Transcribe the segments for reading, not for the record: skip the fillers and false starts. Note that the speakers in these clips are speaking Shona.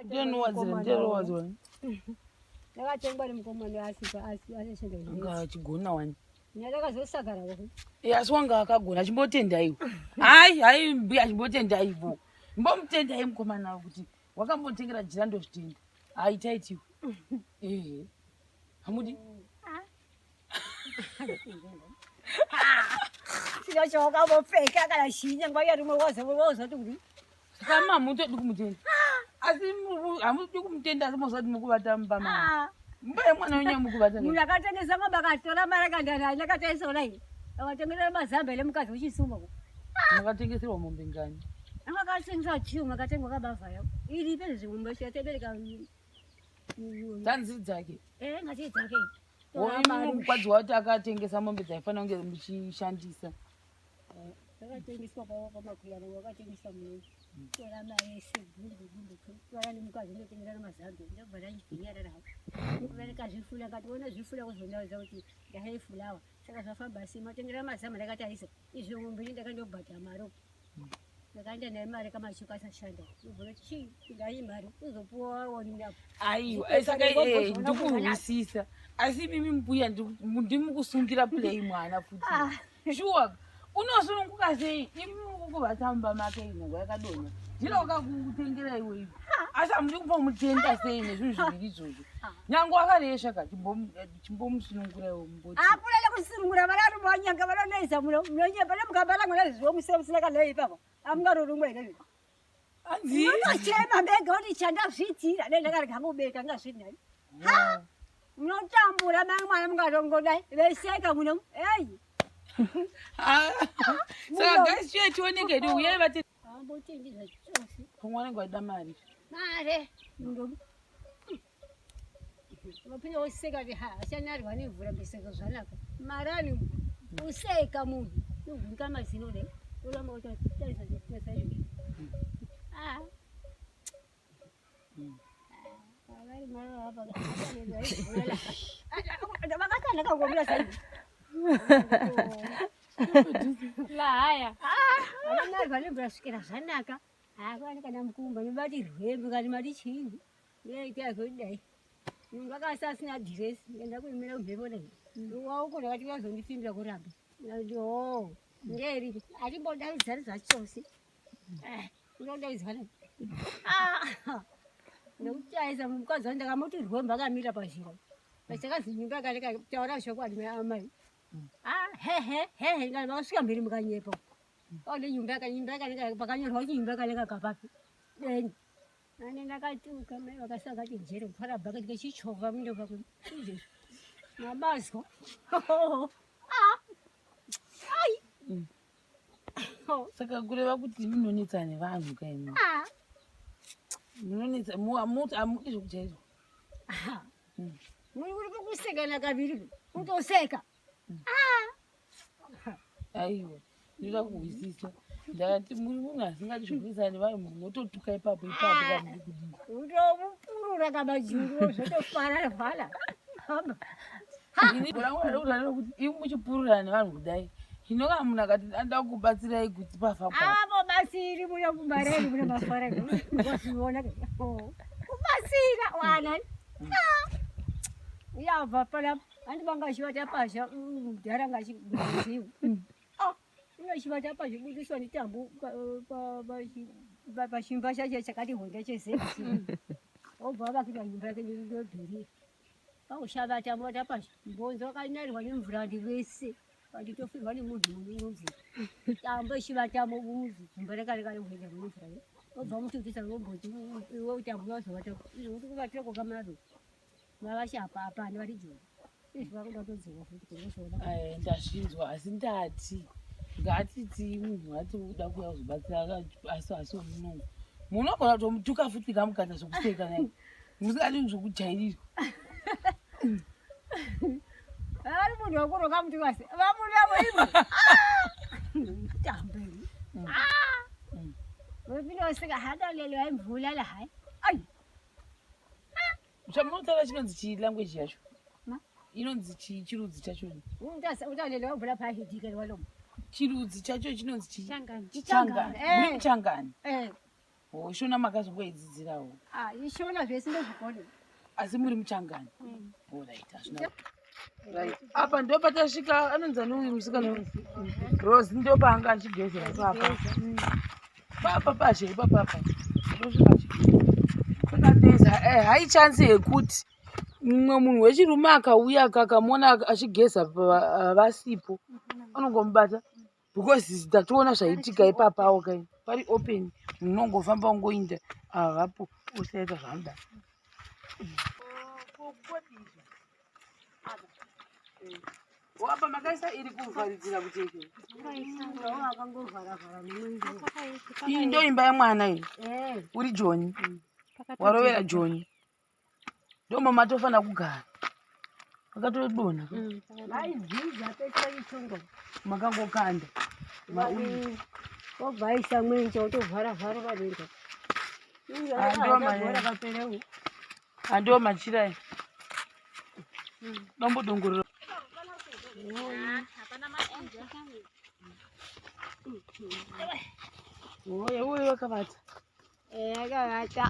Ndianowadzira, ndianowadzira. Ndakatengwa nemukomana asi asi asishanda. Anga achigona wani. Ndakazosakara wako. Eh, asi wanga akagona chimbotendaiwo. Hayi, hayi mbuya chimbotendaiwo. Mbomutendai mukomana kuti wakambotengera jira ndozvitenda. Hayi taitiwe. Eh. Hamudi? Sina chawakambopfeka kana chii nguva yarimwe wazoti kuti Saka hamutodi kumutenda. Asi hamudi kumutenda asi mozati mukuvata mumba mama. Mumba yemwana wenyu mukuvata. Munhu akatengesa ngombe akatora mari akandana ndakataisa kudai. Akatengesa mazamba ele mukadzi wechisumba. Makatengeserwa mombe ngani? Akatengesa chiu akatengwa kabavha yao. Iri pezvi ngombe yatebereka. Dzanzi dzake. Eh, ngati dzake. Mukadzi wacho akatengesa mombe dzaifanira kunge muchishandisa. Akatengeswa pamakwiyana wakatengeswa munhu. Tora mari yese gumbu gumbu. Tora nemukadzi ndotengera mazambe. Ndobva ndachibhinyarara. Kubereka zvifula kationa zvifula kuzondaudza kuti ndahaifulawa. Saka zvafamba sei matengera mazambe ndakatarisa. Izvi mombe ndakandobhadhara mari. Ndakaenda naye mari kamachuka asashanda. Ndobva chii ndai mari uzopuwa woni apo. Aiwa, saka eh, ndikuhwisisa. Asi imimi mbuya ndimukusungira play mwana futi. Shuwa unosununguka sei imi mukuvata mumba make inhengo yakadonha jira wakakutengera iwe iwe asi hamudi kumbomutenda sei nezvinhu zviviri izvozvo nyange wakaresva ka chimbomusunungura iwe mumboti Apulele kusunungura vana vari vanyanga vanonoisa muno munonyepa nemukabara mwana zviwo musina musina kana ipapo. Amungarorumwe here? Hanzi Unochema mbega kuti chandazviitira dai ndakarega kubereka ngazvinai. Ha! Munotambura mai mwana mungatongodai veseka muno. Ei! Saka guys chiye chioneke ndi uyai vati Ambotendi zvachose. Pamwe vanenge vachida mari. Mare. Munhu Unopinda woseka kuti ha achanarwa nemvura mbeseko zvanaka. Marani useka munhu unovhunika mazino dai uramba uchatarisa chitesa izvozvo. Ah. Vari mara apa vakatanga kangomira sei. Lahaya. Anarwa nemvura svikira zvanaka. Hakwani kana mukumba nobati rwembe kana mati chii. Yaita kudai. Munhu akasa asina dhiresi ndikaenda kuimira kumhepo dai. Wauko ndakati vazondifindira kuramba. Ndikati oh ngeri atimbodaidzani zvachose. Eh, unodaidzwa nei? Ah! Ndokutaisa mukadzi wangu ndakamuti rwembe akamira pazhira. Pachakazi nyumba yakanaka taura chokwadi mai amai. Ah, he he he he ndikati makasvika mhiri mukanyepa. Pane nyumba yakanyumba yakanaka pakanyorwa kuti nyumba yakanaka kapapi. Deni. Ane ndakatuka mai vakasaka kati jere kutwara bhaketi kechichovha mundo pako. Izvezvi. Mabazwa. Ah. Ai. Saka kureva kuti munonetsa nevanhu kaimi. Ah. Munonetsa muti amudi zvekujairwa. Muri kuri kusekana kaviri. Kutoseka. Ah. Aiwa. Ndinoda kuhwisisa. Ndakati muri munhu asingadi zvekuisa nevanhu munototuka ipapo ipapo pamuri kudii. Utomupurura kamajuru zvotofara fara. Hamba. Ini rangu kuti imi muchipururana nevanhu kudai. Hino kana munhu akati anoda kukubatsirai kuti pafa pa. Avo batsiri muno kumareni muno mafara. Wazviona. Kubatsira wana. Yabva pana handi vanga chivata pasha mudhara ngachiziva. Ah, unochivata pasha budiswa netambo pachimba chacho chakati honda chezepi. Obva avakira nyumba yake ndobhirira. Paushavata vata pasha mbonzo wakanairwa nemvura ndivese. Vanditofirwa nemunhu munomvura. Tambo ichivatamo muzimba rakareka rekuenda munomvura. Obva mututisa romboti iwe utambo wazovata. Izvo kuti kuvatira kwakamaro. Mavasha apa apa vari joni. Izvi vakuda kutodzoka futi kuzozviona. Eh, ndazvinzwa asi ndati ngatiti munhu ati uda kuuya kuzobatsira asi asi muno munogona kutomutuka futi kamukata zvokuseka naye musingadi zvokujairirwa. Ari munhu wakuroka mutuka se. Vamuda muimwe. Tambe. Ah. Vopinda woseka hata lelo imvula la hayi. Ai. Chamunotaura chinonzi chii language yacho? Ma? Inonzi chii chirudzi chacho? Utalelo mvula phahidike walomo. Chirudzi chacho chinonzi chii? Changani. Chichangani. Eh. Muri muchangani. Eh. Oh, Shona makazongoidzidzirawo. Ah, ishona zvese ndozvigona. Asi muri muchangani. Alright, hazvina. Right. Apa ndo patasvika anonzi ani uyu musikana uyu? Rose ndo paanga achigezera ipapa. Papa pazhe ipapa apa. Ndosvika achigeza. Saka there is a high chance yekuti mumwe munhu wechirume akauya akamuona achigeza vasipo anongomubata because tatoona zvaitika ipapawo kai pari open munhu unongofamba ungoinda avapo usaita zvaanoda. Apa makaisa iri kuvharidzira kuti iyi ndo imba yemwana iyi uri Joni warovera Joni ndo mamatofanira kugara akatodonha makangokanda wobva aisa mwenje wotovhara-vhara padenga. Andiwo machira aya dombodongorera. Oye uye wakavata. Akavata.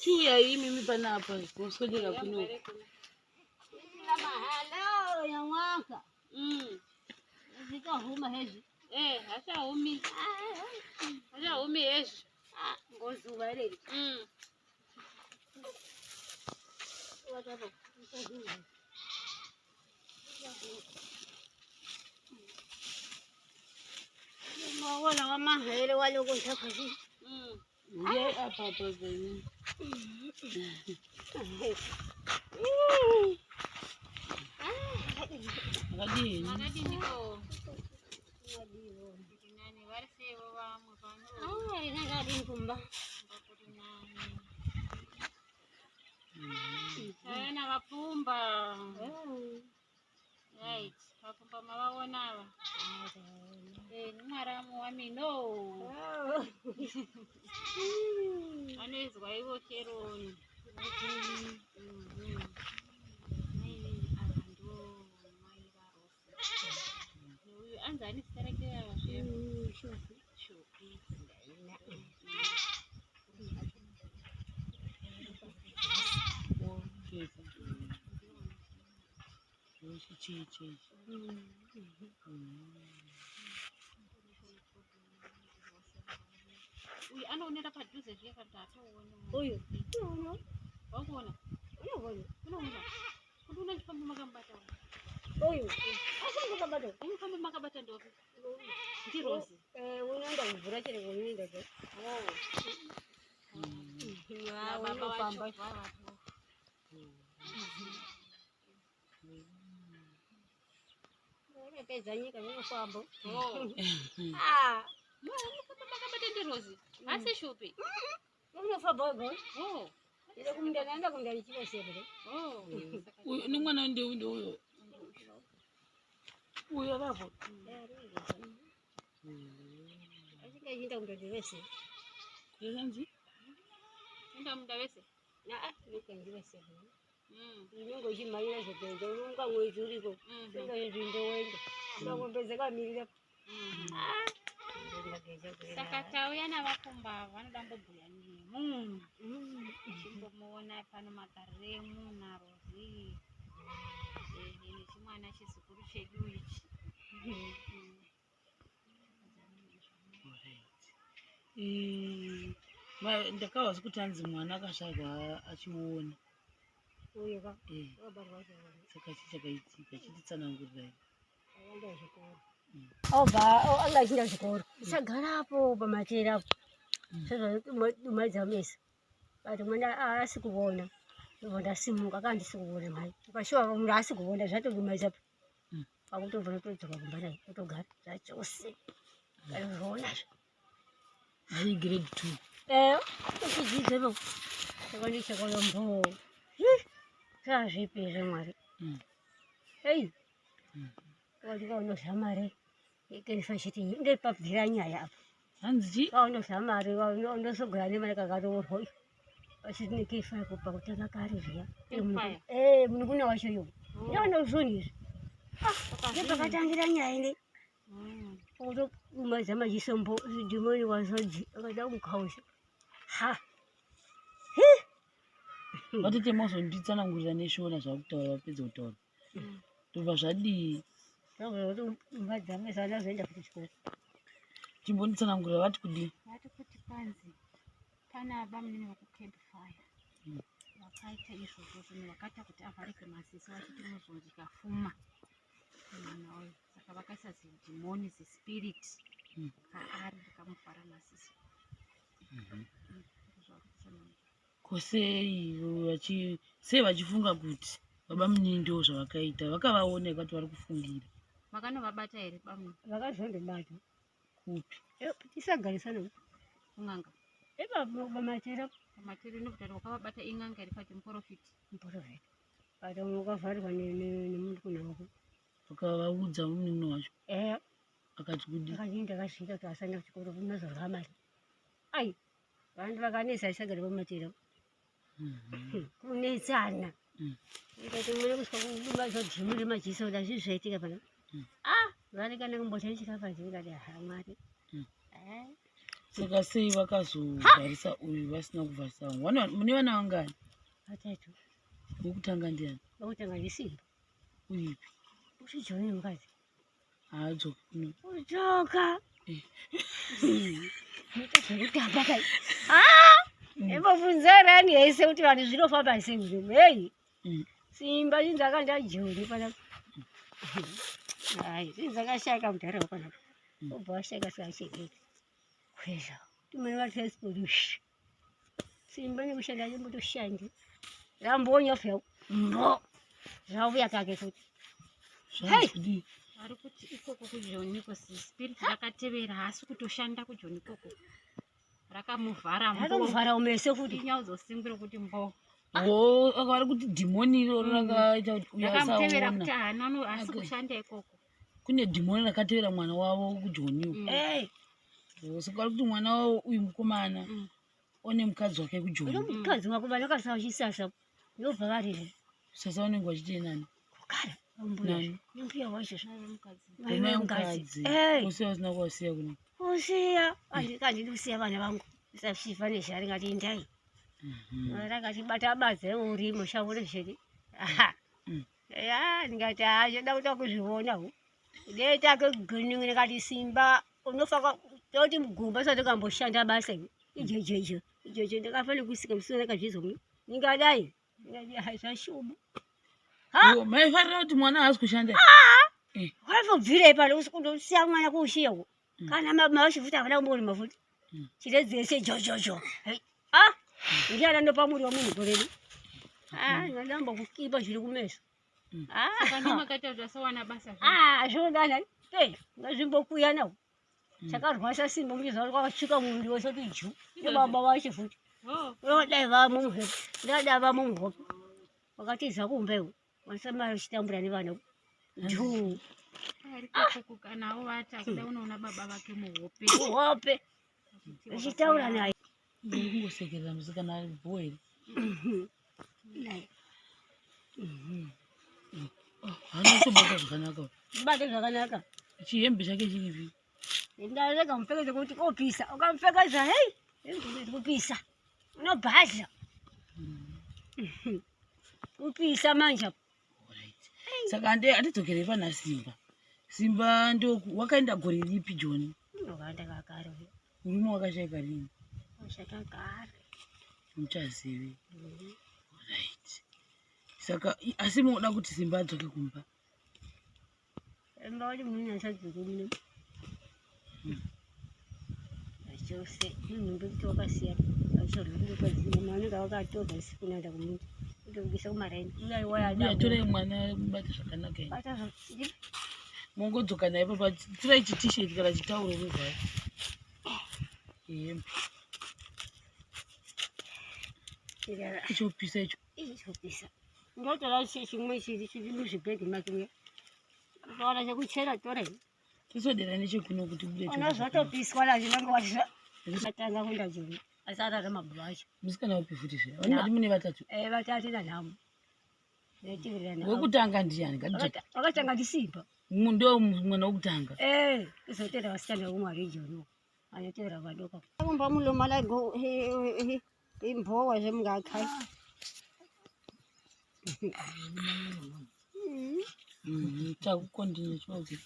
Chiuya imimi panapa kuswedera kuno. Uyai apa apa ini. Makadini? Taona vapfumba. Right, vapfumba mavaona ava. Nemwaramu wamino. Vanoizwa ivo Sheroni. Ava ndo mai vaRose. Uyu anzi ane zita rake ava Shero. Shopi. Uyu anoonera padhuze zviya kana kuti haatooni. Uyu. Wakuona? Unoona. Unoona? Kuti unachifamba makambata. Uyu. Asingakabata. Unofamba makabata ndopi? NdiRose. Unoenda kuvhura chero unoenda. Baba vacho. Unopedza nyika inofamba. Ah. Unofamba makabata ndiRose. Asi Shupi. Unofamba wega. Oh. Ida kumunda naenda kumunda ndichivasere. Oh. Uyu nemwana ndeu ndeuyo. Uyo avapo. Asingachienda kumunda ndivese. Zvanzi? Enda munda wese. Naa, ndivese. Unenge uchimhanyira zvegenza unonga mwedzi uriko. Unenge zvindoenda. Ngombe dzakamirira. Saka tauya navapfumba ava vanoda mbobhuya nemu. Chimbomuona pano magariro emu naRose. Nechimwana chizukuru chedu ichi. Alright. Ndakahwa sekuti anzi mwana akazvarwa achiona. Uyu ka. Saka chii chakaitika chititsanangurirai. Obva anga achienda kuchikoro. Tisagarapo pamatera apo. Sezvadumaidza meso. But mwana haasi kuona. Ndobva ndasimuka akanga ndisi kuona mhai. Pashuwa munhu haasi kuona zvatodumaidza. Pakutobva ndotodzoka kumba naye totogara zvachose. Azvionazve. Ari grade 2. Uchidzidza ipapo. Saka ndichakaona zvazvipizve Mwari. Ei. Wandikaona mari. Ikenifa chiti ndepabvira nyaya apa. Hanzi chii? Waona mari unosogara nemari kakaroorwa. Vachiti kefa kupa kutanga kare zviya. Campfire? Eh, munukuna wacho iwo. Oh. Ndona uzvoni izvi. Saka Ndopakatangira nyaya ine. Utokumadza majisombo zvidhimoni wazodzi akada kumukausha. Ha. Vatete mozonditsanangurira neshona zvakutaura vapedza kutaura. Ndobva zvadii? Ndobva azoenda kuchikoro. Chimbonditsanangurira vati kudii? Vati kuti kwanzi pana bamunini vekuCamp Fire vakaita izvozvo zvinhu vakaita kuti avharike maziso vachiti muzodya fuma mwana uyu, saka vakaisa zidhimoni zispirit paari rikamuvhara maziso. Ndozvavari Ko sei sei vachifunga kuti baba munini ndo zvavakaita? Vakavaona ikati vari kufungira. Makanovabata here bamunini? Vakazondobata. Kupi? Tisagarisana. Kun'anga? Ipapo pamatera. Pamatera inobva wakavabata in'anga iri pati muprofiti? Muprofiti. Ata wakavharirwa nemunhu wako. Vakavaudza munini wacho? Eya. Akati kudii? Akati ndakazviita kuti asaenda kuchikoro unozorwa mari. Ai, vanhu vakanetsa isagara pamatera. Kunetsana. Ikati mune kusvika kumazodzimu remajiso kuti hazvii zvaitika pano. Ah, vari kana kumbotya chikafu ndikati ha Mwari. Eh. Saka sei vakazovharisa uyu vasina kuvharisa vamwe? Mune vana vangani? Vatatu. Wekutanga ndiani? Wekutanga ndiSimba. Uipi? Uchijoni mukadzi. Haadzoki kuno. Udzoka. Zvekutamba kai. Ah! Imbobvunza rani yese kuti vanhu zvinofamba sei umu. Hey. Simba chinzi akaenda Joni panapa. Hai, chinzi akashaka mudhara panapa. Obva washaka sachengeta. Kwezvo. Tumene vatransport. Simba nekushanda chimbotoshandi. Rambonya fya. Mbo. Zvauya kake futi. Zvanzi kudii? Vari kuti ikoko kuJoni ko spirit rakatevera haasi kutoshanda kuJoni ikoko. Rakamuvhara mbo. Rakamuvhara umeso futi. Nyaudzosingwira kuti mbo. Oh, vari kuti dhimoni iroro rakaita kuti uyu Rakamutevera kuti asaona. haana haasi Okay. kushanda ikoko. Kune dhimoni rakatevera mwana wavo kuJoni uko. Eh, Saka vari kuti mwana wavo uyu mukomana one mukadzi wake kuJoni. uno mukadzi wako vanokasa vachisasa. Ndobva varire. Sasa vanenge vachiite nani? Kugara. Mbuya. Nani? Mbuya wacho. Mai vemukadzi. Mai Mai vemukadzi. mukadzi. Eh. Usiya usina kuwasiya kuno. Usiya. Andikandidi kusiya vana vangu. Usashiva nezhari ngati indai. Rakatibata badza urimo shavure zvedi. Aha. Ya, ndingati ha choda kuita kuzviona hu. Dei take guningi ndikati Simba unofa toti mugumba usati ukamboshanda basa iwe. Ijojo ijo. Ijojo ndakafanira kusika musi ndakazvizwa muno. Ndingadai. Ndingati hai zvashubu. Ha! Iwo, Maifarira kuti mwana haasi kushanda. Wakabvira pano usikusiya mwana kuushiya uko. Kana mavachifuta havana kumborima futi. Chiredzi yese jojojo. Hey. Ah! Ndiani anopa muriwo munhu goreri? Ah, ndingadamba kukipa zviri kumeso. Ah. Saka ndimakaita kuti asawana basa zve. Ah, zvinodana. Hey, ngazvimbokuya nawo. Chakarwasa Simba muchiziva kuti kwakatsvuka muviri wese kuti ju. Nebaba vacho futi. Oh. Unodai vamumuhope. Ndadai vamumuhope. Wakatiza kumba iwe. Wasamara uchitambura nevana. Ju. Ari ikoko kana ovata kuda unoona baba vake muhope. Muhope. Uchitaura naye. Ndiri kungosekerera musikana ari bho here? Naye. Haana kutobata zvakanaka. Bate zvakanaka. Chihembe chake chiripi? Ndarega mupfekedze kuti kopisa. Ukamupfekedza hei, hembe kupisa. Unobhadla. Kupisa manje. Alright. Saka hatidzokerei pana Simba. Simba ndo wakaenda gore ripi Joni? Ndokanda kakare. Murume wakashaika rini? Washaka kare. Muchazivi. Alright. Saka asi munoda kuti Simba adzoke kumba? Emba wati munhu asadzoke muno. Chose munhu kuti wakasiya. Achorwa ndopadzima anenge wakatorwa usiku naenda kumuntu. Kutobvisa kumaraini. Uyai waya Uya torai mwana mubate zvakanaka imi. Bata zva. Mongodzoka naye papa torai chitisheti kana chitauro muvhara. Hembe. Ichopisa icho. Ichopisa. Ndotora chimwe chiri chiri muzvibhegi make muya. Tora chekuchera tore. Tisodera nechekuno kuti bude Ona zvatopiswa nazvo vange vachizva. Atanga kuenda Joni. Asi ararama baba vacho. Musikana upi futi zve? Vanoti mune vatatu. Eh, vatatu nanhamo. Wekutanga ndiyani? Vakatanga ndisimba. Ndo mwana wekutanga. Eh, kuzotera vasikana vekumarijioni. Anotera vadoko. Kumba muloma go imbowa zvemungakai. Takukontinue chiozi.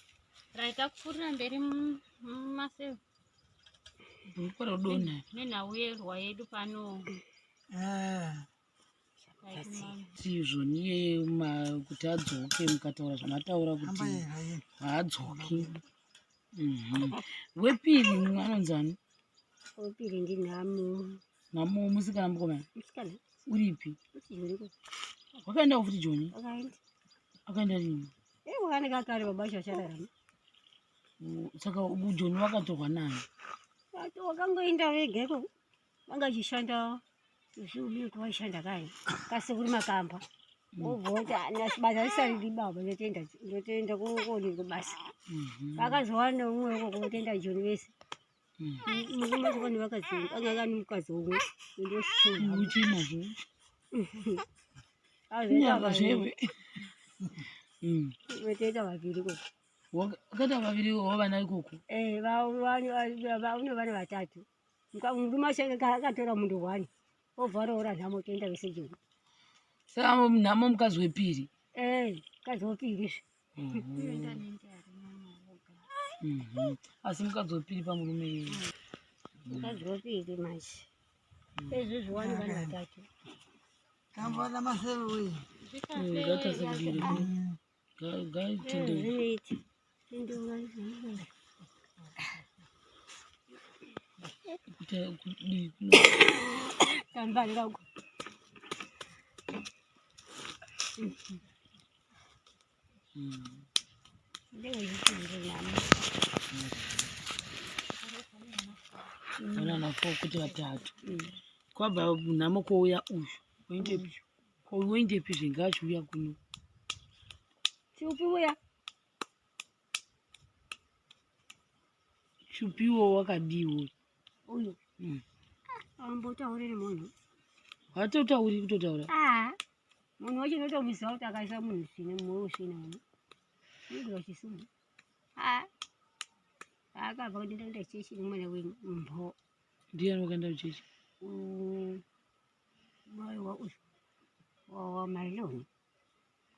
Right, takupfuurira mberi maseve. Bhurukwa rodonha. Nenhau yerwa yedu pano. Tizvo niye kuti adzoke mukataura zvamataura kuti haadzoki. Wepiri mumwe anonzani? Wepiri ndinhamo. Nhamo musikana mukomana? Musikana. Uripi? Joni. Wakaenda futi Joni? Wakaenda. Akaenda rini? Eh, wakaenda kare baba vacho vachararama. Saka Joni wakatorwa nani? Wakangoenda vega ikoko. Vanga vachishanda zviubiko vaishanda kai. Kasi kuri makamba. Wobva woti basa risari baba ndotoenda ndotoenda koni kubasa. Vakazowana umwe ikoko votoenda Joni vese. Murume wacho kani vakadzi anga ane mukadzi umwe ndoshinga. Uchinazvo? Nyaka zvewe. Votoita vaviri ikoko. Wakaita vaviri wavana ikoko? Eh, une vana vatatu. Murume wacho akatora munhu one. Obva aroora nhamo toenda vese Joni. Saka nhamo mukadzi wepiri? Eh, mukadzi wepiri. Asi mukadzi wepiri pamurume iye. Mukadzi wepiri manje. Izvozvo wani vana vatatu. Tambona maseve uyu. Ngatasakudire. Ngaitende. Zvinoita. Kuti Tambani kako. Vana nafo kuti vatatu. Kwabva nhamo kwouya uyu. Woendepi? Woendepi zvingachiuya kuno? Chupi uya. Chupiwo wakadiwo. Uyu. Ambotaurire munhu. Hatotauri kutotaura. Ah. Munhu wacho unotomuziva kuti akaisa munhu svina mumwoyo svina munhu. Unogura chisumu. Ah. Akabva kuti ndaenda chechi nemwana wenyu mbo. Ndiani wakaenda kuchechi? Mai wa uyu. Wa Mariloni.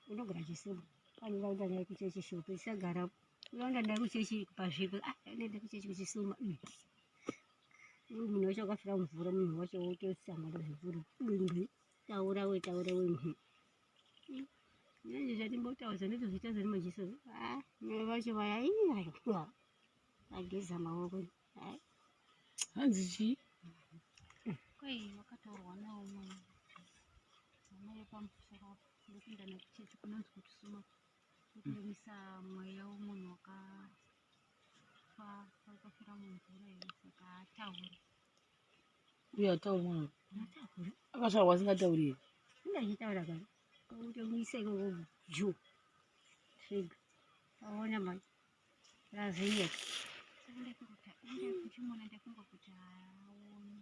Unogara chisumu. Anoda kuenda naye kuchechi shopo isagara. Unoenda naye kuchechi pazvipo. Ah, ndaenda kuchechi kuchisuma. Munhu wacho akafira mvura munhu wacho wotosangana zvimvura. Taura we taura we. Nezvi zvatimbotaura ndozviita zvemajiso. Ah, vacho vaya iya. Ageza maoko. Hanzi chii? Kwei wakataurwa nawo mwana. Mwana yepamusoro apo. Ndokuenda nekuchechi kunonzi kuchisuma. Ndokuemesa mweya wemunhu wakafa wakafira mumvura here saka haatauri. Uye atauri mwana. Akazvarwa asingatauri here? Ndachitaura kare. Kutomuisa ikoko juu. Svika. Aona manje. Raziya. Saka ndafunga kuti ndichimuona ndafunga kuti haaoni.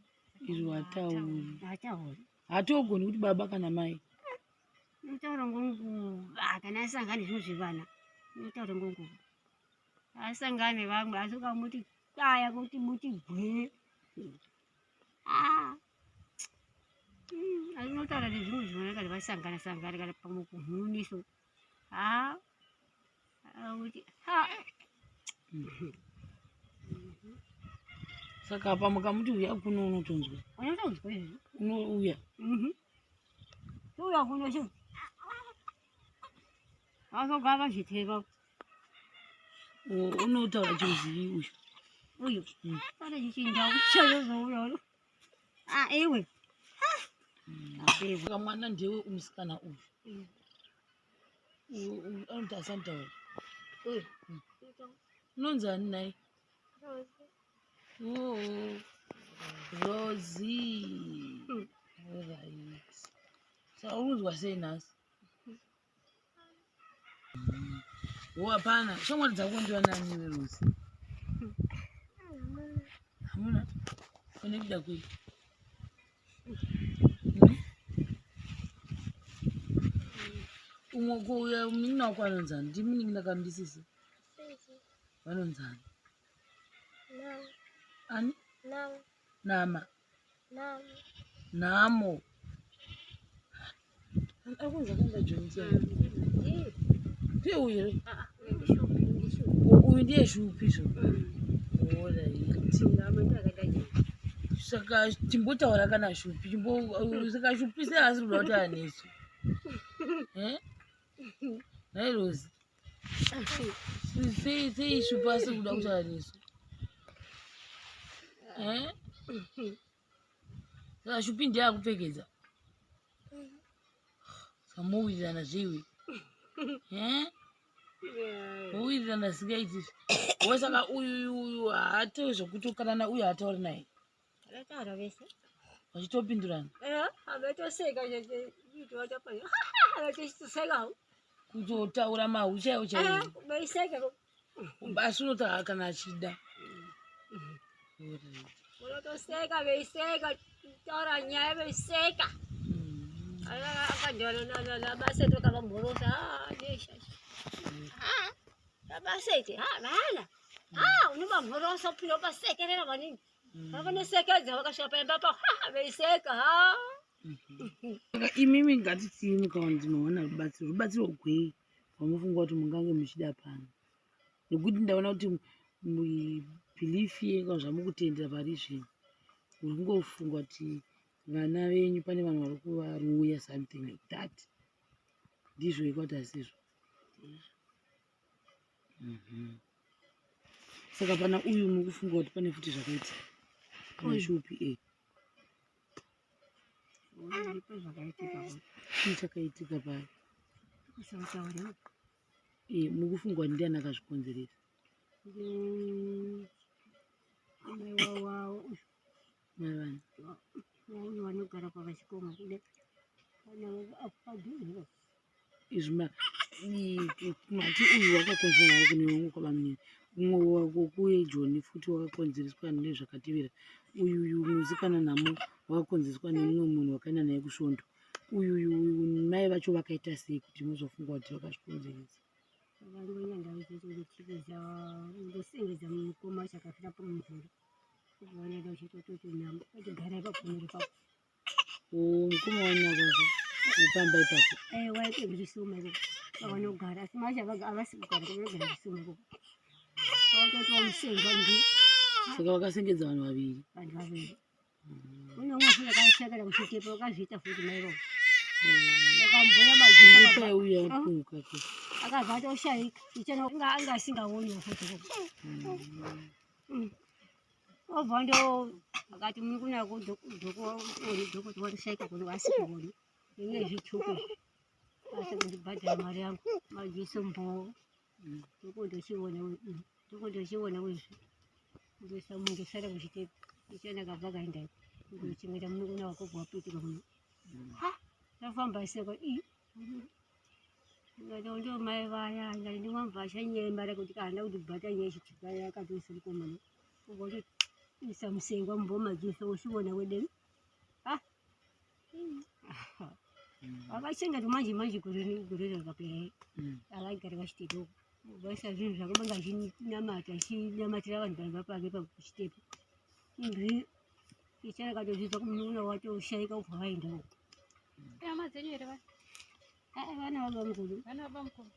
Iro hatauri. Hatauri. Hatogoni kuti baba kana mai. Unotaura ngonguva kana asangane zvinhu zvevana. Unotaura ngonguva. Asangane vamwe asi ukamuti kaya kuti muti gwee. Ah. Asi unotaura nezvimwe zvivana kana vasangana sangana kana pamwe kuhuniso. Ah. Kuti ha. Saka apa mukamuti uya kuno unotonzwa. Unotonzwa izvi. Unouya. Uya kuno cho. Azogava zviteva. Unotaura chiruzii uyu? Uyu. Pane chichindau chaizouya. Ah, iwe. Saka mwana ndewe musikana uyu. Anoti asanitaura. Uyu. Unonzi ani nai? Oh, Rosie. Alright. Saka uri kunzwa sei nhasi? Wo hapana. Shamwari dzako ndivanani iwe Rosie? Hamuna. Une kuda kwei? Umwe kuuya munin'ina wako anonzani? Ndimunin'ina kana ndisisi? Vanonzani? Ani? Nama. Namo. Akunzi akaenda Joni ndiye uyu here? Uyu ndiye shupi zvo. Saka chimbotaura kana shupi chimbo saka shupi sei asiri kuda kutaura nesu? Nhai Rozi. Sei sei shupi asiri kuda kutaura nesu? Saka shupi ndiye akupfekedza. Saka mowirirana zveiwe. Mowirirana zvingaiti. Wo saka uyu uyu haatoe zvekutokanana uyu haatauri naye. Vataura vese. Vachitopindurana. Eh, avetoseka vachitoseka. Kutotaura mahu chaiwo chaiwo. Eh, vaiseka. Asi unotaura kana achida. Unotoseka veiseka, taura nyaya veiseka. Akadhana nabasete vakavamhorosa. Ah, nabasete, ah, vana. Ah, unovamhorosa upinda ukasekerera maningi. Vanosekedza vakasvika paimba pa veiseka. Ha. Saka imimi ngatitii mukawanzi mawana rubatsiro, rubatsiro gwei rwamufunga kuti mungange muchida pano? Nekuti ndaona kuti belief yenyu kana zvamukutendera pari zvino, muri kungofunga kuti vana venyu pane vanhu vari kuvaroya something like that. Ndizvo here kwati asizvo? Saka pana uyu mukufunga kuti pane futi zvakaitika kana shupi e chii chakaitika pari? Mukufunga kuti ndiani akazvikonzeresa? Mai vani? Vanogara pavachikoma kuda padhuze. Izvi mati uyu wakakonzerwa kune vamwe kwabamunini, umwe wako kuye Joni futi wakakonzereswa nezvakatevera. Uyu uyu musikana nhamo wakakonzereswa nemumwe munhu wakaenda naye kusvondo. Uyu uyu mai vacho vakaita sei kuti muzofunga kuti vakazvikonzeresa? Vakangonyanda vachitongotibidza ngosengedza mukoma wacho akafira pamumvuri. Vanoda uchitototi nhamo vachigara ipapo pamuri ipapo. Mukoma wani akafa pamba ipapo? Eh, waite kuchisuma ikoko pavanogara, asi macho havasi kugara, vanogara kuchisuma ikoko. Vakatoti wamusengwa ndi. Saka vakasengedza vanhu vaviri. Vanhu vaviri. Kune umwe futi akasekera kuchitepo, vakazviita futi mai vavo. Vakamboya madziso Ngupa uyu yapuka. Akabva atoshaika. Ichana anga asingaoniwo futi ikoko. Obva ndo akati mukuna dhokota watoshaika kuno asikuoni. Ine zvitsvuku. Asi kundibhadhara mari yangu madziso mboo. Ndokondochiona ndokondochiona wezvi. Ndosa munhu sara kuchitepo. Ichana akabva akaenda ndochengeta munukuna wako wapitika kuno. Ha, tafamba seko i. Ngati ndo mai vaya ngati ndimwamva achanyema kuti kana kuti bhata nyaya chitupa yakatoisa mukomana. Ugoti isa musengwa mumbo madziso uchiona wedeni. Ah. Vakachengetwa manje manje gore gore rakapera. Akaigara vachitepo. Vaisa zvinhu zvakabanga achinamata achinamatira vanhu paimba pake pakuchitepo. Imbiri ichana katozvidzwa kumunun'una wacho ushaika ubva vaenda uko. Hama dzenyu here vana? Ah, vana baba mukuru. Vana baba mukuru.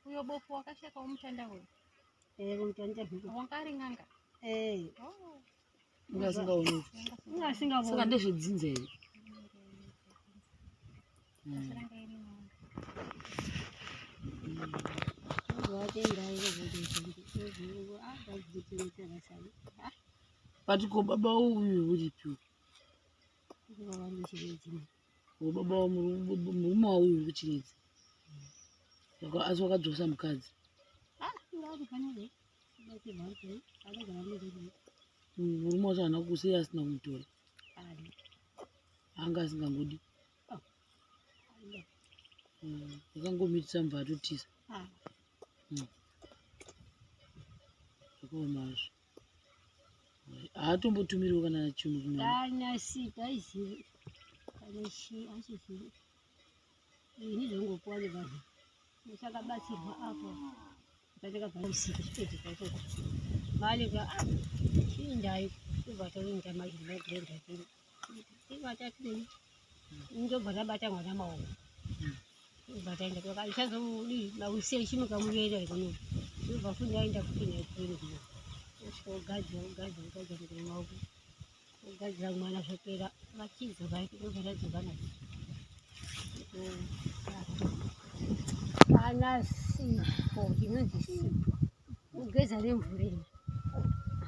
Uyo bofu wakasheka womutanda uyo. Eh, kumutanda zviko. Wanga ari n'anga. Eh, Oh. Inga asingaoneki. Inga asingaoni. Saka ndezvedzinza here? Ranga iri n'anga. But ko baba uyu uripi? Ko baba murume wauyu uri kuchiredzi? Saka asi wakadzosa mukadzi? Murume wacho haana kusei asina kumutora? Anga asingangodi. Akangomitisa mubva atotiza. Zvakaoma hazvo. Haatombotumiriwo kana chinhu kumwana? Kana sika aizivi kana chi achizivi ini zvongopuwa nevanhu. Ndichakabatsirwa apo ndakabva usiku chipedzi chacho valeka chiindai tobva toenda majiragirenda tibva tatidei ndobva tabata mwana maoko tobva taenda ichazodii mausi echimukamuvera kuno tobva futi ndaenda futi naikuini kuno osvika ogadzira ogadzira ogadzira mukuru maoko ogadzira mwana zvapera vachidzoka ndobva tadzoka naye Ana sipo inonzi sipo kugeza nemvura iyi.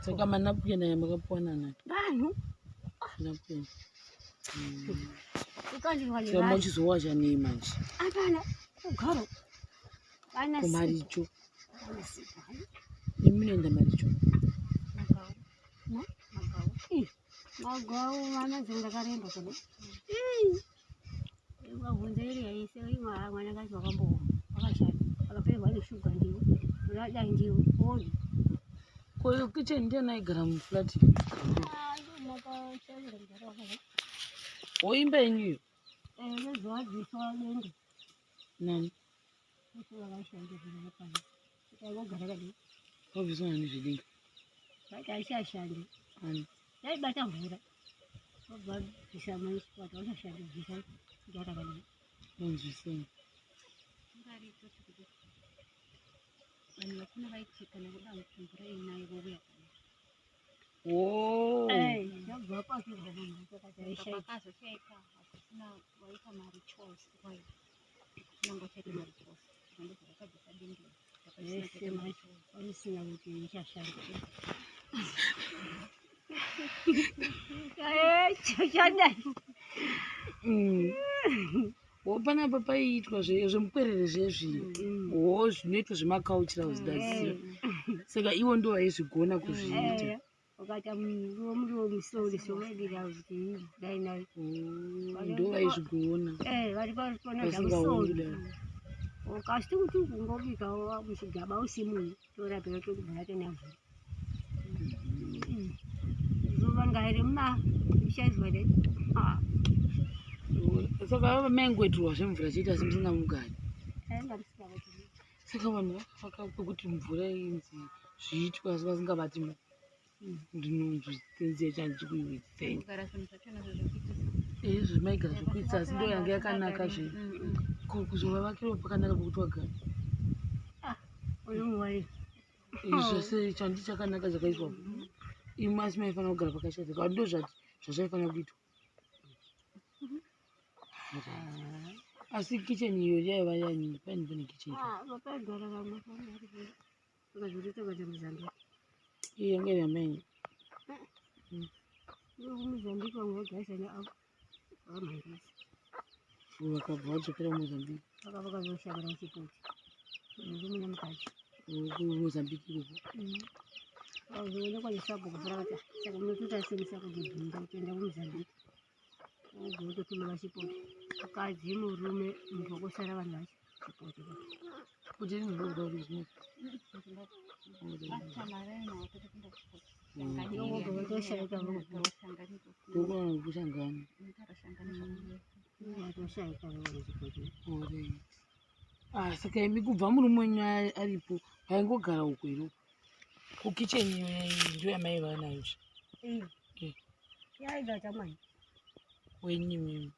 Saka manapukeni aya makapuwa nani? Vanhu. Napukeni. Ukandirwa Saka nevanhu. mochizowacha nei manje? Hapana kugaro. Ana sipo. Kumaricho. Ana sipo. Imi munoenda maricho. Magau. Ma? Magau. Ih, Magau vanonzi ndakaremba kuno. Vabvunza iri yaise mwana kacho wakambooma wakashata akapererwa neshuga ndiwo unadai ndiwo ona. Ko iyo kitchen ndiani aigara muflat? Woimba yenyu iyo? Nezvawabviswa denga Nani? Vogara kadii Wabviswa nani zvedenga? vati achashandi Ani? yaibata mvura vobva bvisa mai vati vachashandi bvisa gara kadii Wanzwisei. Ingari toti kuti vanhu vakuna vaiti kana kuda kuti mvura inaye vouya pano. Oh. yabva pakirwa munhu Saka aishaika pakazoshaika hakusina waita marituals kwayo. Kunanga uchaita marituals. Saka ndobva vakabvisa dendera. Vese Vakaita macho marituals. vanisina kuti ichashanda chadai Wo panapa paiitwa zvemukwerere zvezvi. Wo zvinoitwa zvemaculturals ndaziva. Saka ivo ndo vaizvigona kuzviita. ukaita muriwo muriwo musori sovedira kuti dai nai Oh, ndo vaizvigona. vari pona Vasingaoni zvamusori kudai. ukasiti kuti kungobika muchigaba usimu torapira tokubva tena mvura zuva ngairi muma ichaizwa dai Saka vava maingoitirwa zvemvura chete asi musingamugari. ainga musina kuti Saka vanhu vakavaka kwekuti mvura inzi zviitwe asi vasingabati ndinonzwisisa chandichikuiwisei. Kugara zvinhu zvachona zvezvekuitisa. Izvi maigara zvekuitisa asi ndo yanga yakanaka zve. Kuzovavakirawo pakanaka pekuti wagara. unomuwari Izvi zvese chandi chakanaka chakaiswa. Imwe asi maifanira kugara pakashata. Ka ndo zvazvaifanira kuitwa. Asi kitchen iyo yaiva yanyi paini pane kitchen. vakaigara vamwe vakazvitotokaita muzambique Iyo yanga iri yamai. muzambique vamwe vagarisana avo vamhandisi Vakabva vadzokera kuMozambique. vakavakazoshandira chipoti murume nemukadzi KuMozambique ikoko. vazoonekwa nesabhuku farakata saka munotoita semusako kibhinda kutoenda kumuzambique ogototumira chipoti mukadzi murume muntu wakosara vanhu vacho chipoti Kuti rinobva kuti zvino. After marena wakatopinda kuchikoro. Votoshaika Ndokona kushangana. vatoshaika voona chipoti Alright. Ah, saka imi kubva murume wenyu aripo vaingogara uko here kukitchen iyo ndiyo yamaiva nayo zve yaibata mwana wenyu imimi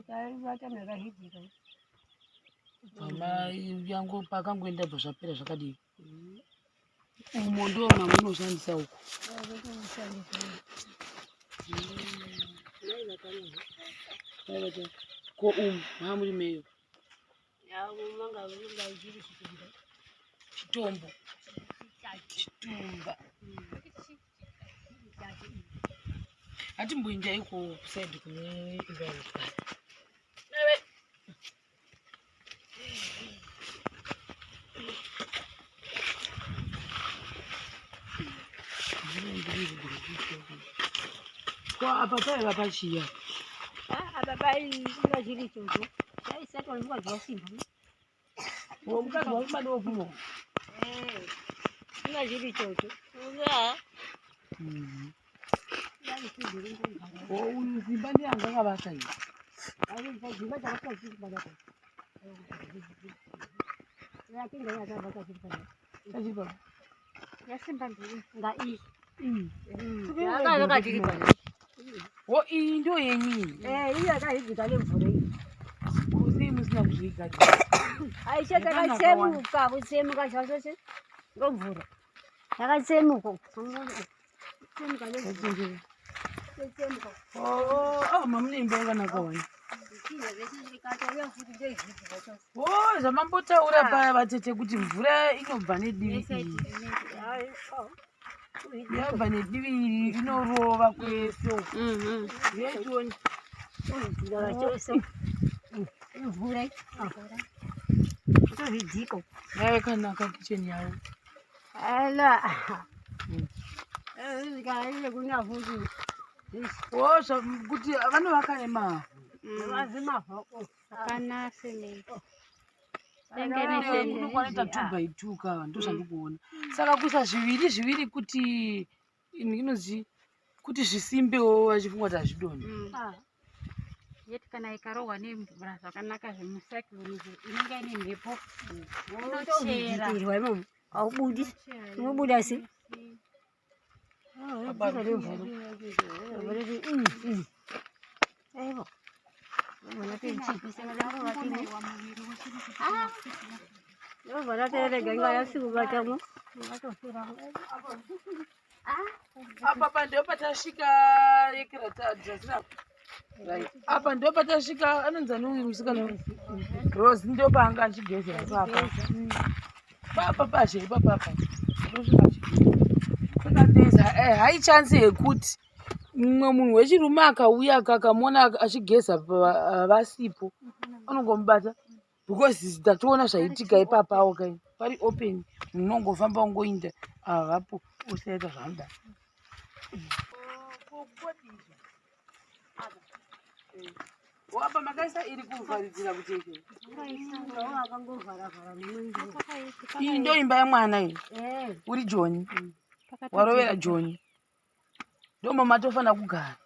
yaibata makahidhika yangu pakangoenda bva zvapera zvakadii umo ndo mamunoshandisa uko Maibata. Ko umu maamuri meyo chitombo chitumba hatimboendai kusaidi kune imba yekugara. Ko apa paiva pachiya apa painga chiri chocho chaisatwa nemukadzi wasimba mukadzi wakubada wokuno inga chiri chocho uyu simba ndiye anga akavaka iyi Yasimba mbiri. Nga iyi. Yakavaka tiri pano. Wo iyi ndo yenyu iyi. Eh, iyi yakaidzika nemvura iyi. Sei musina kuzvigadzira? Aisha takatsemuka, kutsemuka zvachose ngomvura. Takatsemuka. Tsemuka nemvura. Tsemuka. Oh, ah, mamune imba yakanaka wani. Zvitinha zvese zvikatouya futi ndoizvidzi zvachose. Oh, zvamambotaura paya vatete kuti mvura inobva nedivi iri. Yabva nedivi iri inorova kwese uko. Yetioni. Kuzvidzika zvachose. Mvura iyi. Tozvidzika. Yakanaka kitchen yavo. Ala. Zvikaile kuna futi. Oh, kuti vanovaka nemavhu. Mazimavhu. Hapana cement. Kunokwanita 2 by 2 ka ndozvandikuona. Saka kuisa zviviri zviviri kuti inozii kuti zvisimbewo vachifunga kuti hazvidonhi. Yeti kana ikarohwa nemvura zvakanaka zvemucyclone inenge ine mhepo. Unotovidzikirwa imomo. Haubudi. Unobuda sei? Apa pa ndo patasvika yekiratadzasira. Right. Apa ndo patasvika anonzi ani uyu musikana uyu? Rose ndo paanga achigezera papa. Papa pazhe ipapa. Ndosvika achigeza. Saka there's a high chance yekuti mumwe munhu wechirume akauya akamuona achigeza vasipo anongomubata because tatoona zvaitika ipapawo kai pari open munhu unongofamba ungoinda avapo usaita zvaanoda. Apa makaisa iri kuvharidzira kuti ike. Iyi ndo imba yemwana iyi. Uri Joni. Warovera Joni. Ndo mamatofanira kugara.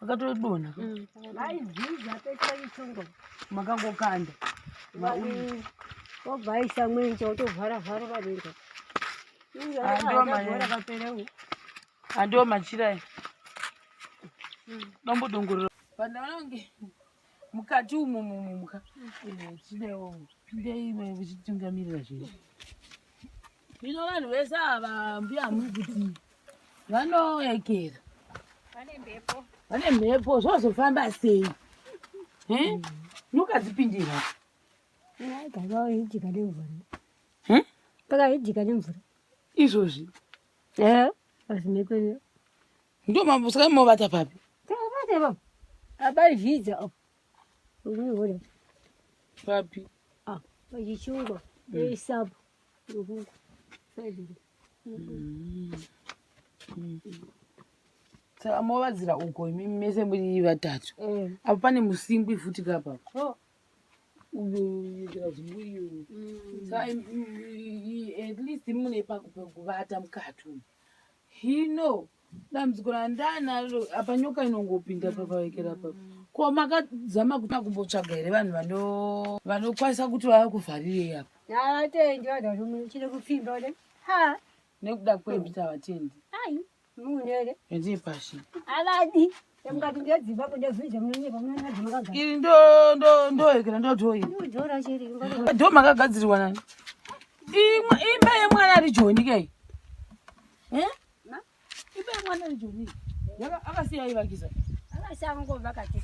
Makatodonha. Makangokanda. Wobvaisa mwenje wotovhara-vhara padenga. Andiwo machira aya. Dombodongorera. Pandaona kunge mukati umu mumuka. Chidewo pindei muchitungamirira zvinhu. Hino vanhu vese ava mbuya muri kuti vanoekera. Vane mhepo zvozofamba sei? Eh? Nukadzipindira. Pakaidzika nemvura. Pakaidzika nemvura. Izvozvi. Eh, azimhepo. Ndo mambo saka movata papi? Takavata ipapo. Abaizvidza apo. Unoona. Papi? Ah, pachichungwa. Eisapo. Nokungu. Saizvozvo. Saka movadzira uko imi mese muri vatatu. Eh. Apo pane musingwi futi kapa. Uyo zimbuyu. Saka at least mune pekuvata mukati umu. Hino dambudziko randanaro apa nyoka inongopinda papavekera papa. Ko makazama kuti kumbotsvaga here vanhu vanokwanisa kuti vakuvharirei apa? Navatendi vanhu varume chine kupfimba kudai. Ha, Nekuda kwembita vatendi. ai, munere. Endii pashi. Avadi. Mukati ndedzimba kudevhidza munonyepa munonyepa makagara. Iri ndo ndo ndoekera ndotoyi. Udzora chiri. Ndo makagadzirirwa nani? Imwe imba yemwana ari Joni kai. Eh? Imba yemwana ari Joni. Yaka akasiya aivakisa. Akasangova kati.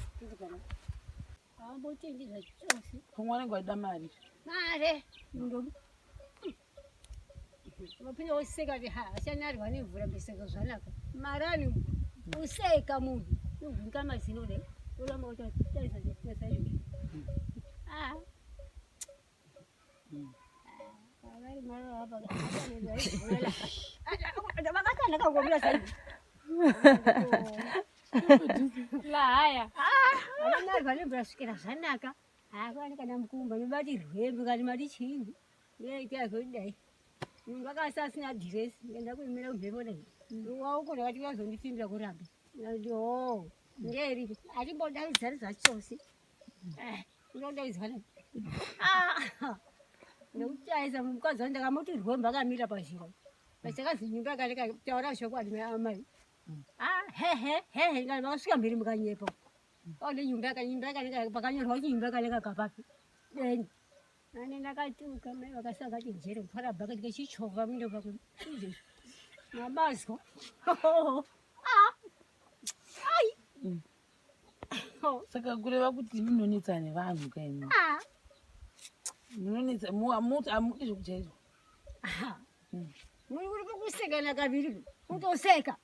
Ambotendi zvachose. Pamwe anenge aida mari. Mare. Mundobi. Unopinda woseka kuti ha achanarwa nemvura mbeseko zvanaka. Marani useka munhu. Unovhunika mazino kudai. Uramba uchatarisa zvese izvozvo. Ah. Vari mara apa. Vakatanga kangomira sei. Lahaya. Akanarwa nemvura svikira zvanaka. Hakwani kana mukumba nobati rwembe kati mati chiini. Ndoita zvekudai. Munhu akasa asina dhiresi ndikaenda kuimira kumhepo dai. Waoko ndakati vazondipfimbira kuramba. Ndikati hoo ngeri achimbodaidzari zvachose. Unodaidzwa nei? Ah, Ndokutaisa mukadzi wangu ndakamuti rwemba akamira pazhira. Pachakazi nyumba yakanaka taura chokwadi mai amai. Ah, he he he he ngani vakasvika mhiri mukanyepa. Pane nyumba yakanaka nyumba yakanaka pakanyorwa kuti nyumba yakanaka kapapi. Deni. Nani ndakatuka mai vakasaka kati njere kutwara bhaketi kechichovha mindo pako. Izvezvi. Mabazwa. Ah. Ai. Saka kureva kuti munonetsa nevanhu kaimi. Ah. Munonetsa hamudi zvekujairwa. Muri kuri kusekana kaviri kutoseka.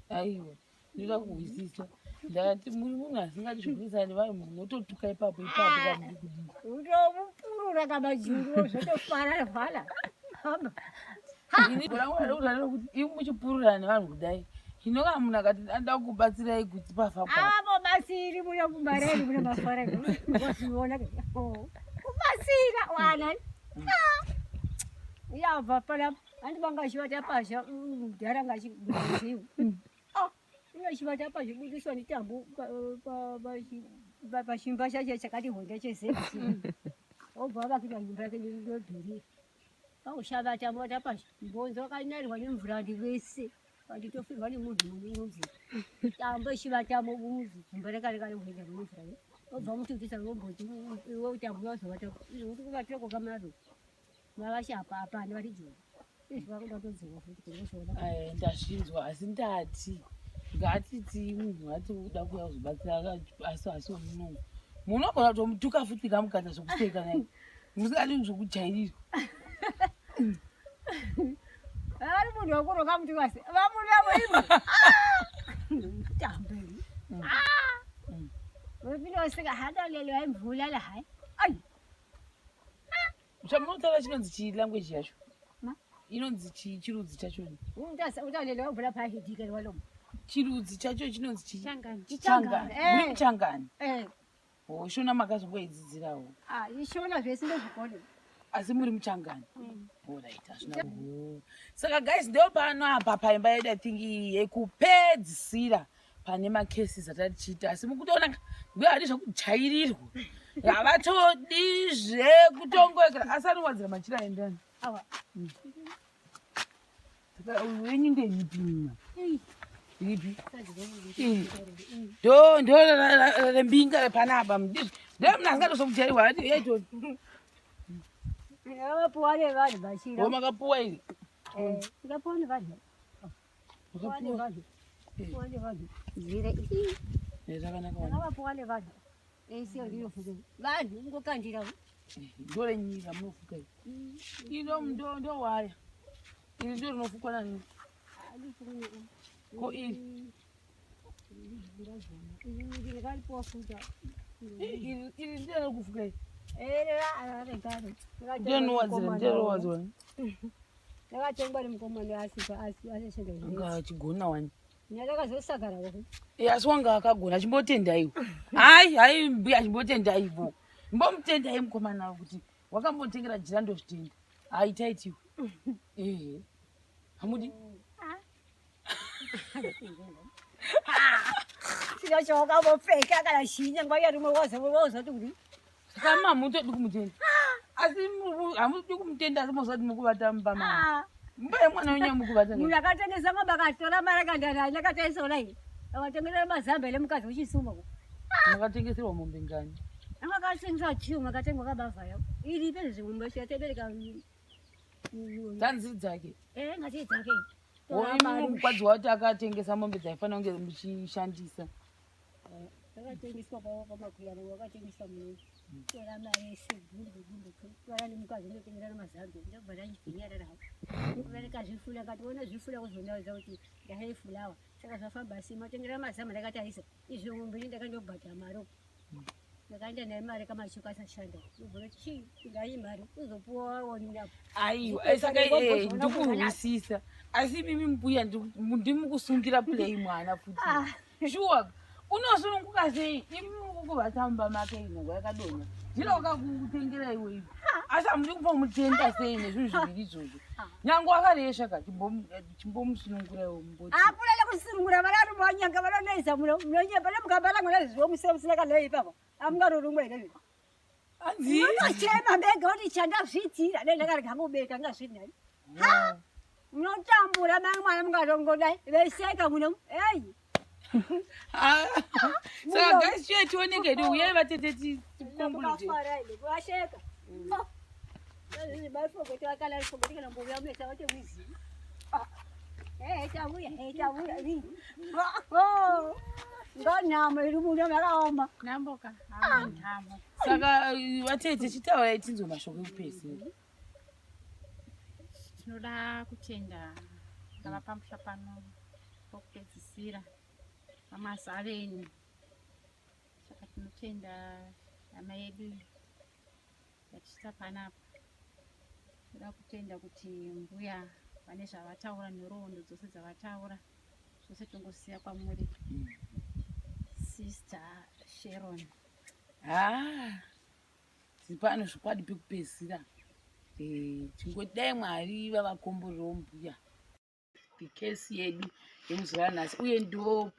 Aiwa, ndinoda kuhwisisa. Ndakati muri munhu asingadi zvekunetsana nevanhu munototuka ipapo ipapo pamuri kudii. Utomupurura kamajuru zvotofara fara. Hamba. Ini rangu rarikuti kuti imi muchipururana nevanhu kudai. Hino kana munhu akati anoda kukubatsirai kuti pafa kwa. Avo basiri muno kumareni muno mafara. Wazviona ke. Kubatsira wana. Yabva pana handi vanga chivata pasha mudhara ngachiziva. Ah, inochivata pasha budiswa netambo pachimba chacho chakati honda chezepi. Obva avakira nyumba yake ndobhiri. Paushavata vata pasha mbonzo wakanairwa nemvura ndivese. Vanditofirwa nemunhu munomvura. Tambo ichivatamo muzimba rekareka rekuenda munomvura. Obva mututisa romboti iwe utambo wazovata. Uri kuvatira kwakamaro. Mavasha apa apa vari joni. Izvi vakuda kutodzoka futi kuzviona. Eh, ndazvinzwa asi ndati ngatiti munhu ati uda kuuya kuzobatsira asi asi muno munogona kutomutuka futi kamukata zvokuseka naye musingadi zvokujairirwa. Ari munhu wakuroka muti wase. Vamuna voimwe. Tambo. Ah. Vopinda hada lelo imvula la hayi. Ai. Chamunotaura chinonzi chii language yacho? Ma? Inonzi chii chirudzi chacho? Undasa utalelo mvula phahidika walomo. Chirudzi chacho chinonzi chii? Changani. Changani. Eh. Muri muchangani. Eh. Oh, shona makazongoidzidzirawo. Ah, ishona zvese ndozvikona. Asi muri muchangani. Alright, hazvina. Oh. Saka guys, ndo pano apa paimba yedu I think yekupedzisira pane macases atatichiita asi mukutoona mbuya hadi zvekujairirwa havatodi zvekutongoekera asi anowadzira machira endani. Awa. Saka uyu wenyu ndeipi mina? Ipi? Iri. Ndo ndo rembinga repanapa ndizvo. Ndo munhu asingatozokujairirwa ati yaito. Vapuwa nevanhu vachira. Wo makapuwa iri. Eh, ndikapuwa nevanhu. Puwa Makapuwa. nevanhu. Puwa nevanhu. Zire. Ii. Eh, zvakanaka wani. Ndakavapuwa nevanhu. Ese ndinofuka. Vanhu ungokandira. Ndo renyika munofuka iri. Ino ndo ndo waya. Iri ndo rinofukwa nani? Ko iri? Ndakaripuwa futa. Iri iri ndiro rikufuka iri. Eh, regare. Ndiro rinowadzira, ndiro rinowadzira. Ndakatengwa nemukomana asi asi asishanda. Anga achigona wani. Ndakazosakara wako. Eh, asi wanga akagona chimbotendaiwo. Hayi, hayi mbuya chimbotendaiwo. Mbomutendai mukomana kuti wakambotengera jira ndozvitenda. Hayi taitiwe. Ehe. Hamudi? Sina chawakambopfeka kana chinya nguva yarimwe wazoti kuti Saka hamutodi kumutenda. Asi hamudi kumutenda asi mozati mukuvata mumba mama. ah, Mumba yemwana wenyu mukuvata. munhu akatengesa ngombe akatora mari akandana ndakataisaona iyi akatengesa mazambele mukadzi wechisuma Makatengeserwa mombe ngani? akatengesa chiu akatengwa kabavha yao iripe zvimwe chatebereka Dzanziri dzake. ngati dzake Mukadzi wacho akatengesa mombe dzaifanira kunge muchishandisa. akatengeswa pamakwiyana wakatengeswa muno tora mari yese gumbo gumbo tora nemukadzi ndotengera namazambe ndobva ndachibvinyarara ndikazvifula kationa zvifula kuzondaudza kuti ndahaifulawa saka zvafamba sei matengera mazambe ndakatarisa izvi mbiri ndakandobhadhara mari uku ndakaenda naye mari kamachuka asashanda ndobva chii ndai mari uzopuwa waoninapo Aiwa, eh, saka eh, ndikuhwisisa. Asi mimi mbuya ndimukusungira play mwana futi. Shuwa, unosununguka sei? Imi mukuvata mumba make ino yakadonha. Ndiro wakakutengera iwe iwe. Asi hamudi kumbomutenda sei nezvinhu zviviri izvozvo. Nyange wakaresva ka chimbomusunungura iwe mumboti. apulele kusunungura vanatu vanyanga vanonoisa munonyepa nemukabala mwana zviwo musina kana ipapo Amungarorumwa here? Hanzi Unotochema mbega kuti chandazviitira dai ndakarega kubereka ngazvinani. Ha! Munotambura mai mwana mungatongodai veseka muno. Ei! Ah, saka guys, chiye tioneke hedu, uyai vatete tikonkulute. Ndakafara ile kuasheka. Bafogoti wakala fogoti kana mboya mesa wote mwizi. Eh, tavuya, eh, tavuya. Oh! Nganyama iri muno yakaoma. Namboka hawa nhamo. Saka vatete, chitaurai tinzwe mashoko ekupedzisira. Tinoda kutenda ngava pamusha pano pokupedzisira pamazaveni. Saka tinotenda hama yedu yatichita panapa. Toda kutenda kuti mbuya vane zvavataura, nhoroondo dzose dzavataura, zvose tongosiya kwamuri, Sister Sharon. Ha, pano zvokwadi pekupedzisira, tingoti dai Mwari vavakomborewo mbuya. Kesi yedu yemuzuva ranhasi, uye ndo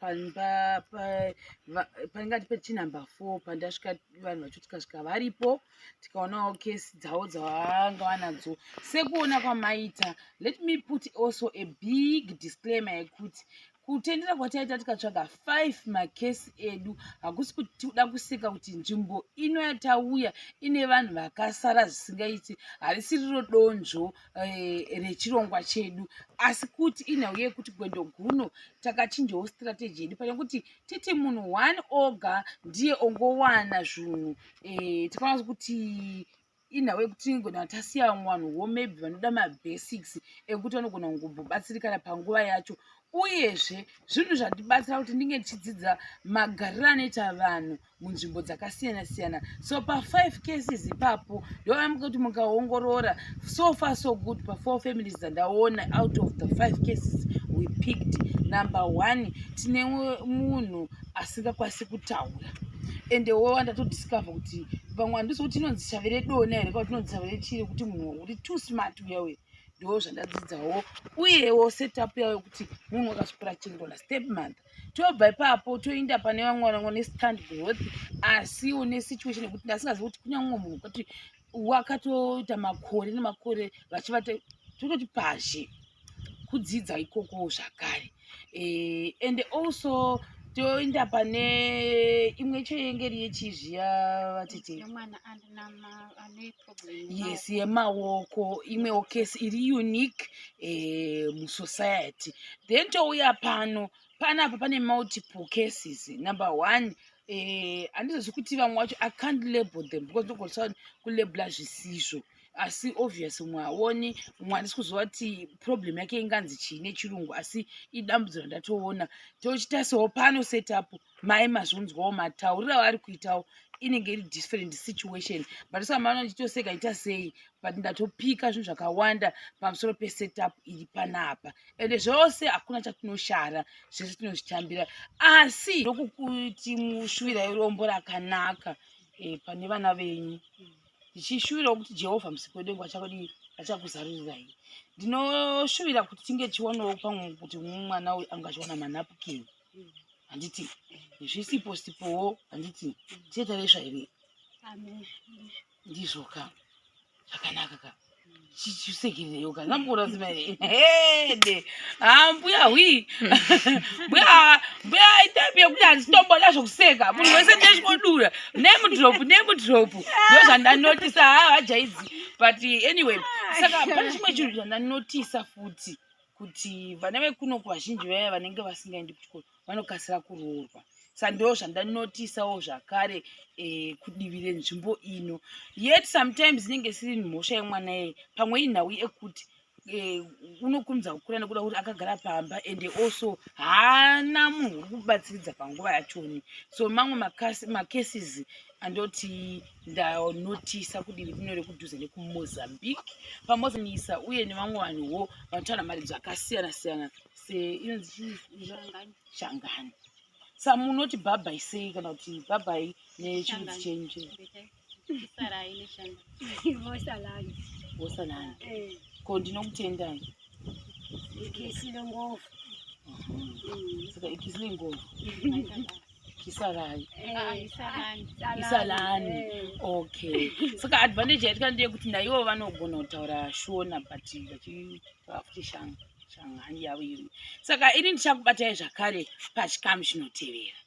paningati pechinumber 4 pandasvika, vanhu vacho tikasvika varipo, tikaonawo kesi dzavo dzavanga vanadzo sekuona kwamaita. Let me put also a big disclaimer yekuti kutendera kwataita tikatsvaga 5 makesi edu hakusi kuti tikuda kuseka kuti nzvimbo ino yatauya ine vanhu vakasara zvisingaiti. Harisiriro donzvo rechirongwa chedu, asi kuti inhau yekuti gwendo guno takachinjawo strategy yedu. Pane kuti titi munhu one oga ndiye ongowana zvinhu, tikaona kuti inhau yekuti tinogona tasiya vamwe vanhuwo maybe vanoda mabasics ekuti vanogona kungombobatsirikana panguva yacho. Uyezve zvinhu zvandibatsira kuti ndinge ndichidzidza magariro anoita vanhu munzvimbo dzakasiyana siyana. So pa5 cases ipapo ndovamuka kuti mukaongorora, so far so good. Pa4 families dzandaona out of the 5 cases we picked, number one, tine munhu asingakwanisi kutaura, ende wo ndatodiscover kuti pamwe handisi kuti inonzi shave redona here kana kuti inonzi shave rechii, kuti munhu uri too smart uya uya. Ndo zvandadzidzawo. Uyewo setup yayo yekuti munhu akaswera chengetwa nastep mother. Tobva ipapo toenda pane vamwe vamwe nestunted growth, asiwo nesituation yekuti ndasingazivi kuti kunyange munhu kuti wakatoita makore nemakore vachivata, tototi pazhe kudzidza ikoko zvakare. And also toenda pane imwe cheyengeri yechizviya, vatete. Yemwana ane problem. Yes, yemaoko, imwewo case iri unique musociety. Then touya pano, panapa pane multiple cases. Number one, handizozi kuti vamwe vacho I can't label them because ndogona kulabela zvisizvo, asi obvious mumwe haoni, mumwe handisi kuziva kuti problem yake inganzi chii nechirungu, asi idambudziko randatoona. Tochitasawo pano setup, mai mazvinzwawo matauriro avari kuitawo, inenge iri different situation, but saka maona ndichitoseka ita sei, but ndatopika zvinhu zvakawanda pamusoro pesetup iri panapa. Ende zvose hakuna chatinoshara, zvese tinozvitambira, asi ndokukuti mushuvirai rombo rakanaka pane vana venyu, ndichishuvirawo kuti Jehovha musiki wedengu achakudii, achakuzarurirai. Ndinoshuvira kuti tinge tichionawo pamwe kuti mwana uyu anga achiwana manapukeni, handiti? Zvisipo sipowo, handiti? Tietaresva here? Amen. Ndizvo ka, zvakanaka ka. Chisekerereyo ka, ndamboona zimene ha, mbuya hwi, mbuya, mbuya itype yekuti handisitomboda zvokuseka munhu wese, ndechingodura name drop, name drop, ndo zvandanotisa. Ha, vajaidzi, but anyway, saka pane chimwe chinhu chandanotisa futi, kuti vana vekunoku vazhinji vaya vanenge vasingaendi kuchikoro vanokasira kuroorwa. Saka ndo zvandanotisawo zvakare kudivi renzvimbo ino. Yet sometimes inenge isiri mhosva yemwana yeye, pamwe inhau yekuti unokurumidza kukura nekuda kuti akagara pamba, and also haana munhu uri kubatsiridza panguva yachoni. So mamwe macases andoti ndanotisa kudivi rino rekudhuze nekuMozambique pamozanisa, uye nevamwe vanhuwo vanotaura maridzo akasiyana siyana, seinonzi chii? Shangani. Sa munoti bhabhai sei, kana kuti bhabhai nechirudzi chenyu che? Isarai neshangani. Vosalani. Wosanani. Ko ndinokutendai. Ikisile ngofu. Saka ikisile ngovu. Kisalani. Ah, Isalani. Isalani. Okay, saka advantage yaitika ndeyekuti naivo vanogona kutaura Shona, but vachitaura futi Shangani yavo iyoyo. Saka ini ndichakubatai zvakare pachikamu chinotevera.